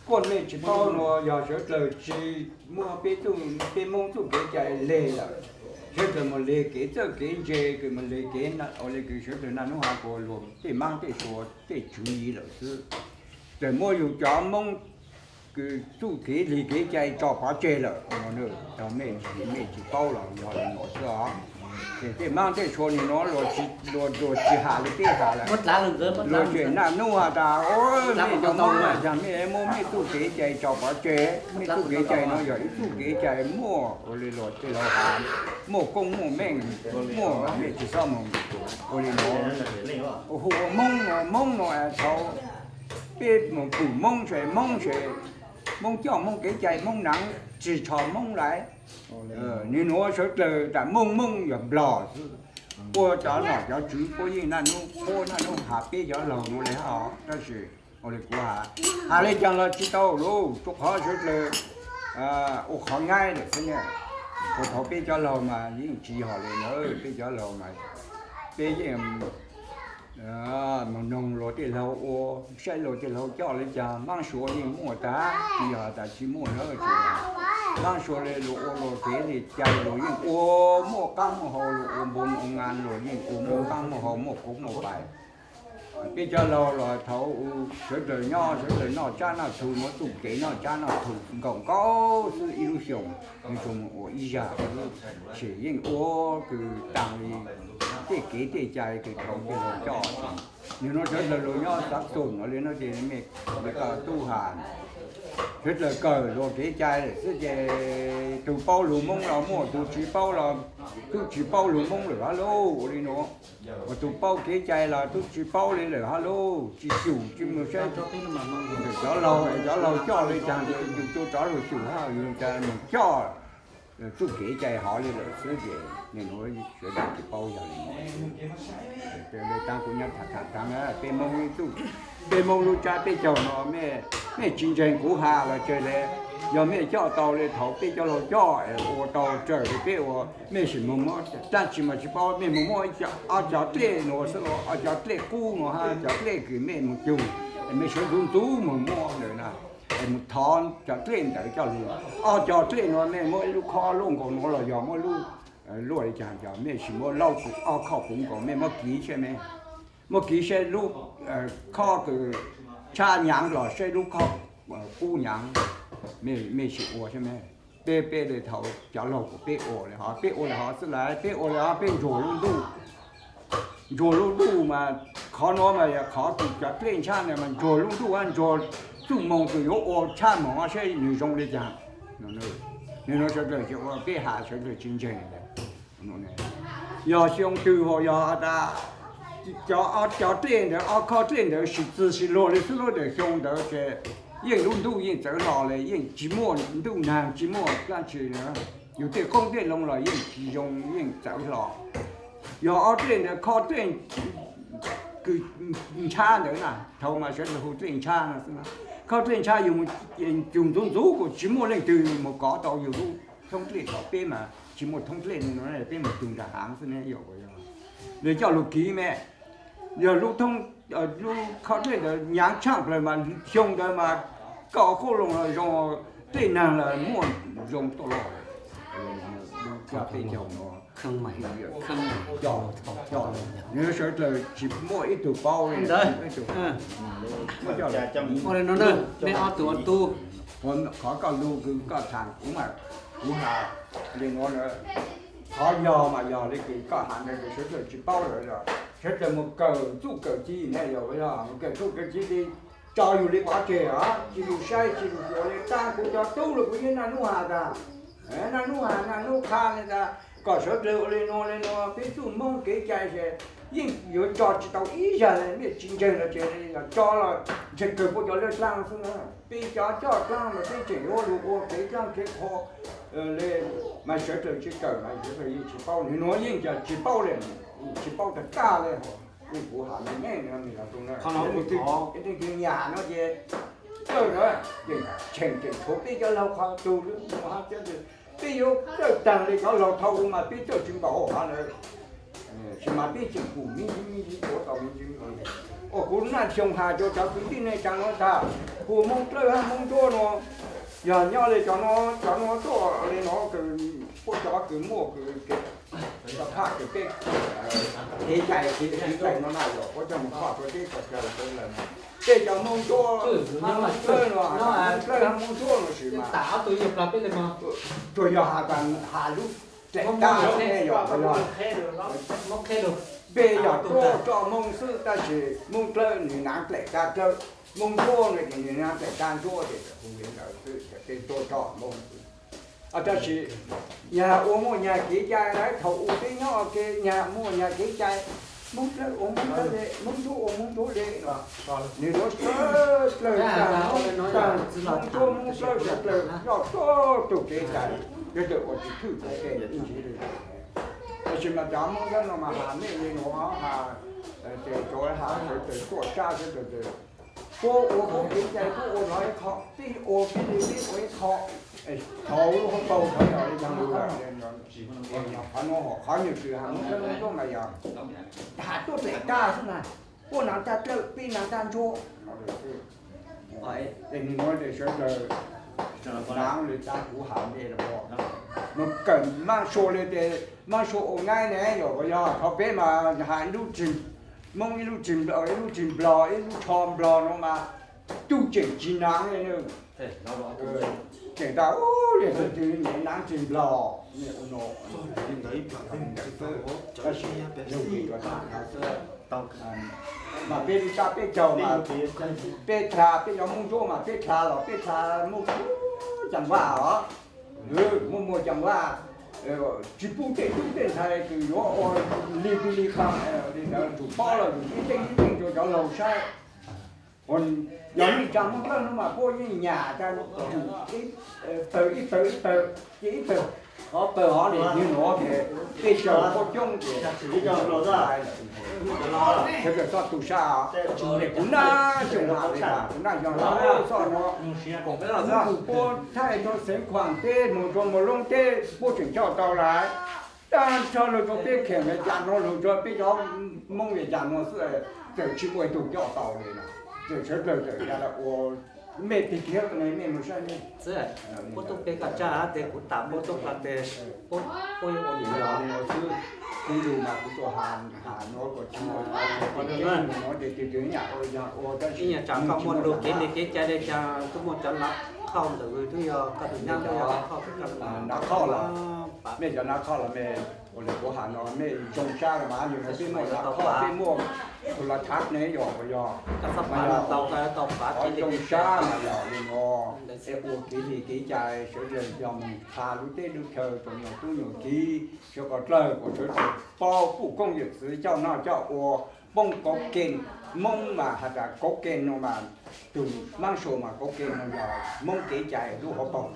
Koj mej tsis paub no yog sawv dlawg tsis muab peb txuj, peb Moob txuj kev cai leg lawm. Sawv dlawg mus leg kev txawj kev ntse, kws mus leg kev ua le kws sawv dlawg naj nub has kuas luag tej maab tej sua tej tswv yim lawm xwb. Txawm muab yug cov Moob kws txuj kev lig kev cai tso pov tseg lawm, tau mej, mej tsis paub los yog li no xwb os. Ces tej maab tej sua nim no luag tsis has li peb has lawm. Luag tseem naj nub has tas, mej cov Moob, yog mej muab mej txuj kev cai tso pov tseg. Mej txuj kev cai no yog ib txuj kev cai muaj ua li luag tej laug has, muaj koob muaj meej, muaj, mej tsis txhob mus ua li no. Ua hu ua Moob no, Moob no thaum peb mus pum Moob se, Moob se, Moob coj Moob kev cai, Moob naav tsis tshua Moob lawm. Nim nuav sawv dlawg tas Moob, Moob yog Nplog xwb. Puab cov nom cov tswv puab yeej naj nub, puab naj nub has peb cov laug nuav li hab, tab sis ua li kuv has, has li caag los tsis tau lug, rua qhov sawv dlawg ua qhov nyab lawm xwb ne. Puas thaum peb cov laug mas yeej tsis yog li na, peb cov laug mas peb yeej mus noog luag tej laug ua, saib luag tej laug coj li caag. Maab Suav yeej muaj tag, tsis yog tas tsis muaj na, tsis yog. Maab Suav li luag ua luag kev li cas luag yeej ua muaj qaab muaj hau, luag ua npua ua ngaa luag yeej ua muaj qaab muaj hau, muaj koob muaj pais. Peb cov laug los thaum sawv dlawg nyob, sawv dlawg noj tsab noj tug, muab txuj kev noj tsab noj tug nkaus nkaus xwb, ib lub xyoos nws tsuas mus ua ib zag xwb, ces yeej ua kws taag li tej kev tej cai kws thaum tej laug coj. Nim nuav sawv dlawg lug nyob xav xum no li no ces mej koj tub has, sawv dlawg kawm luag kev cai lawm xwb ces tug paub lug Moob los muaj, tug tsis paub los tub tsis paub lug Moob lawm hab lauj. Ua li nuav, ua tug paub kev cai los tub tsis paub li lawm hab lauj. Tsis xyum tsis mus saib cov laug, cov laug coj li caag ces yus tsuas rov lug xyum hab, yus cas mus coj txuj kev cai hov li lawm xwb ces nim nuav sawv dlawg tsis paub yog li no. Taag kuv nyob tham tham taag, peb Moob ib txuj, peb Moob lub tsab peb caug no mej tsis ntseeg kuv has los tsawg le, yog mej coj tau li thaum peb cov laug coj es ua tau raws li peb ua, mej sim mus muab, dlaab tsi mas tsis paub, mej mus muab ob cov dlej nuav xwb los, ob cov dlej qub nuav hab cov dlej kws mej mus cug, mej sawv ntxuv ntxuv mus muab ntawd na, es mus thov cov dlej ntawd coj lug. Ob cov dlej nuav mej muab ib lub khob luaj nkaus nuav los yog muab lub luaj li caag, mej sim muab laub ob khob puv nkaus, mej muab kiv saib mej, muab kiv saib lub khob kws tshab nyaav los saib lub khob qub nyaav, mej sim ua saib mej. Peb, peb le thaum cov laug kuas peb ua le hov, peb ua le hov xwb lawm, peb ua le hov peb ntsuag lub ntuj. Ntsuag lub ntuj mas qhov nuav mas yog qhov kws cov dlej ntshab ntawd mas ntsuag lub ntuj hab ntsuag txuj moo kws yuav ua tshab moog saib nwg zoo li caag. Nwg nuav sawv dlawg tsis ua, peb has sawv dlawg tsis ntseeg. Yog xyoo twg ho yog tas cov, cov dlej ntawd, ob khob dlej ntawd sim txwg sim luag li xwb lub ntawm xyoo ntawd ces yeej lub ntuj yeej txawv hlo li, yeej tsis muaj ntuj naag tsis muaj dlaab tsi. Yus tej qoob tej loo los yeej tsis zoo, yeej txawv hlo. Yog ob dlej ntawd, khob dlej kws ntshab ntawd na, thaum mas sawv dlawg hu dlej ntshab no xwb, khob dlej ntshab yus mus cug ntxuv ntxuv kuj tsis muaj leej twg mus kov tau yus lub thoob dlej. Thaum peb mas tsis muaj thoob dlej no, peb mus cug nram haav xwb ne. Yog coj lug kiv me, yog lub thoob, lub khob dlej ntawd nyaav tshaaj plawg mas xyoo ntawd mas koj qoob loo los zoo, dlej naag los muaj zoo tuaj loj. Coj peb caug no, coj, coj, nws sawv dlawg tsis muaj ib tug paub li. Ua li no na, mej ob tug ua tub, qhov koj lug kws koj tham kuv mas, kuv has li no, qhov yog mas yog li kws koj has ntawd, sawv dlawg tsis paub lawm los sawv dlawg mus kawm txuj kawm ci ne, yog mus kawm txuj kawm ci li tso yus li pov tseg os, tsis lug saib tsis lug xyuas li. Taag kuv cov tub los kuv yeej naj nub has tas, naj nub has naj nub qha li tas kom sawv dlawg ua li no li no, peb txuj Moob kev cai se yeej yuav tso tsis tau ib zag li. Mej tsis ntseeg los tsis, yog tso los ntseeg kawg puab cov laj dlaab xwb na. Peb cov coj dlaab mas peb tseem yuav lug ua kev dlaab kev qhua li, mas sawv dlawg tsis kawm mas sawv dlawg yeej tsis paub. Nws nuav yeej tsis paub li, tsis paub tag tag li. Kuv has meej meej, nyam no ces txawj na, tseem tshuav peb cov laug qhov tug, peb yuav txawj taag li cov laug thaum ub mas peb txawj tsis npaum hov lawm. Tsis mas peb tseem pum me ntsis me ntsis tuav tau me ntsis me ntsis. Ua kuv naj xyoo has rau cov kwv tij neej tsa no tas, kuv Hmoob Dlawb hab Hmoob Ntsuab no, yog nyob li cov no, cov no tuaj li no, puab cov kws muaj kws kev, cov phaj kws peb kev cai kev cai no na yog puab coj mus kho rua teb chaws lawm. Tej cov Hmoob Ntsuab, Hmoob Dlawb no, Hmoob Dlawb hab Hmoob Ntsuab no tsis mas, tsuas yog has tas has lub dlaim tab ne yog, peb yog tuaj roj Hmoob xwb tab sis Hmoob Dlawb nwg naav dlaim tab dlawb, Hmoob Ntsuab no ces nwg naav dlaim tab ntsuab ces hu li ntawd xwb, ces peb tuaj roj Hmoob xwb. Tab sis nyag ua muaj nyag kev cai na, thaum u peb nyob ua ke nyag muaj nyag kev cai, Hmoob Dlawb ua Hmoob Dlawb le, Hmoob Ntsuab ua Hmoob Ntsuab le no, nws yuav sawv dlawg tag, Hmoob Ntsuab Hmoob Dlawb sawv dlawg coj txhua tug kev cai, sawv dlawg ua tsis thwj txoj kev ib ntsis li. Tab sis mas cov Hmoob Dlawb no mas has mej li nuav, has ces tsuas has sawv dlawg tuaj sab sawv dlawg, puab ua puab kev cai, puab ua lawv ib qho, peb ua peb li peb ua ib qho, thaum lub hauv paug thaum yog li yog lug lawm. Qhov nuav qhov nyuag twg has Hmoob Dlawb Hmoob Ntsuab mas yog has tuaj dlaim tab xwb na, puab naav tab dlawb peb naav tab ntsuab no xwb. Es nwg nuav ces sawv dlawg naav li tab kuv has mej los, nuav kawm Maab Sua li ces Maab Sua ua naib ne yog, yog qhov peb mas has ib lub tsig Hmoob, ib lub tsig Nplog, ib lub tsho Nplog no mas tub tseem tsis naav li. Tseem tas ub, yog twg twg naav tsig Nplog, tab sis yog ua xwb. Mas peb lub sab peb caug mas peb dlha, peb cov Hmoob Ntsuab mas peb dlha los peb dlha muaj cag npaj os, muaj muaj cag npaj, tsis pub tej tub tej ntxhais kws yuav ua li pig li qas li ntawd, tsum paub los yus ib teej ib teej rua cov laug saib. Yog neej tsa Hmoob Dlawb no mas puab yeej nyam tas, ib pawg ib pawg ib pawg, ces ib pawg, ob pawg hov li nwg nuav ces peb caug puab coob ces sawv dlawg txhob tu sab. Kuv naj xyoo has li tas, kuv naj xyoo has txoj nuav, kuv puab thaij rua Xeev Khuam teb moog rua Moos Loob teb puab tseem coj tau lawm. Tab sis lug rua peb kheem cas nuav, lug rua peb cov Hmoob li cas nuav xwb, txawm tsis muaj ib tug coj tau li na. Txawm sawv dlawg txawm tas ua mej pig kiag ne, mej moog saib mej. Puab tub peb koj tsaab tes kuv tas puab tub koj tes, puab yuav ua li no xwb. Kuv lug mas kuv tuaj has nuav kuj tsis muaj, nuav ces tus twg yam ua yog ua tab sis ib nyuag tsam koj muaj lug kev li kev cai li cas tub muaj cov nav qhauj ntawm twb yog koj tus nyab, koj yog nav qhauj los, mej cov nav qhauj los mej ua li kuv has no mej zoo sab los mas yog peb muaj nav qhauj peb muaj tus los thav ne yog ua yog, mas yog zoo sab mas yog li no, es ua kev li kev cai sawv dlawg yog moog thav lub teb lub chaw rua nyuag tub nyuag kiv, sawv kom dlawg kom sawv dlawg paub puj koob yawm txwv coj noj coj ua, poob kauv kees, Moob mas has tas kauv kees no mas, tug Maab Sua mas kauv kees no yog Moob kev cai lub hauv paug.